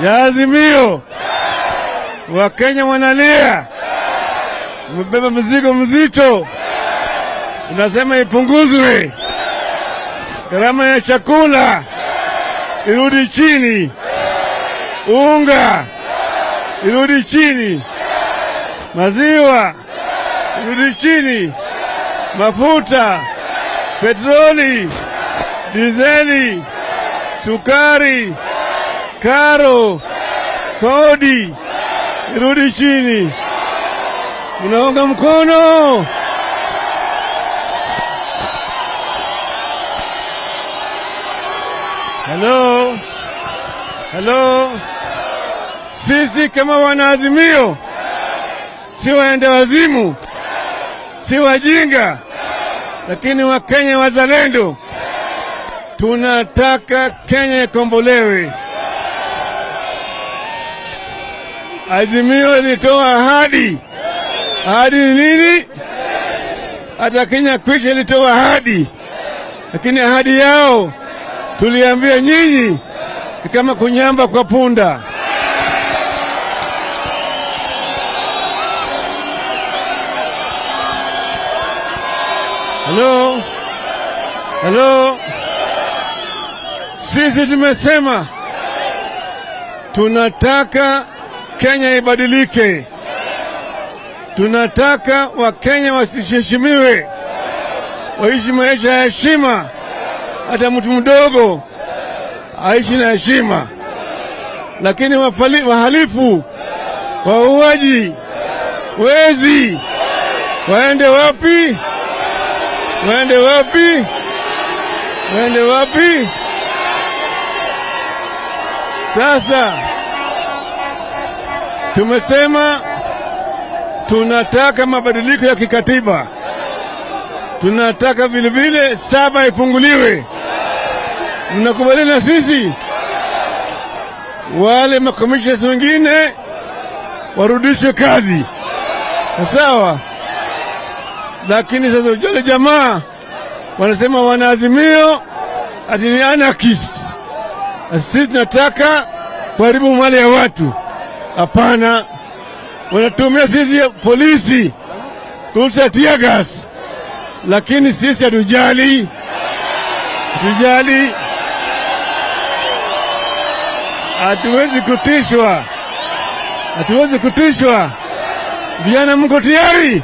Ya Azimio. Wakenya wanalia. Umebeba mzigo mzito. Unasema ipunguzwe. Gharama ya chakula irudi chini. Unga irudi chini. Maziwa irudi chini. Mafuta, petroli, dizeli, sukari, karo, kodi irudi chini. Unaunga mkono? Hello? Hello? Sisi kama wanaazimio si waenda wazimu, si wajinga, lakini Wakenya wazalendo. Tunataka Kenya ikombolewe. Azimio ilitoa ahadi. Ahadi ni nini? Hata Kenya kwisha ilitoa ahadi, lakini ahadi yao tuliambia nyinyi ni kama kunyamba kwa punda. Hello? Hello? Sisi tumesema tunataka Kenya ibadilike. Tunataka Wakenya wasiheshimiwe, waishi maisha ya heshima. Hata mtu mdogo aishi na heshima. Lakini wahalifu, wauaji, wezi waende wapi? Waende wapi? Waende wapi? Sasa tumesema tunataka mabadiliko ya kikatiba. Tunataka vile vile saba ifunguliwe. Mnakubaliana na sisi? Wale makomishona wengine warudishwe kazi. Sawa? Lakini sasa wale jamaa wanasema wanaazimio ati ni anarchist. Sisi tunataka kuharibu mali ya watu. Hapana. Wanatumia sisi polisi kurusha tear gas, lakini sisi hatujali. Hatujali. Hatuwezi kutishwa. Hatuwezi kutishwa. Vijana mko tayari?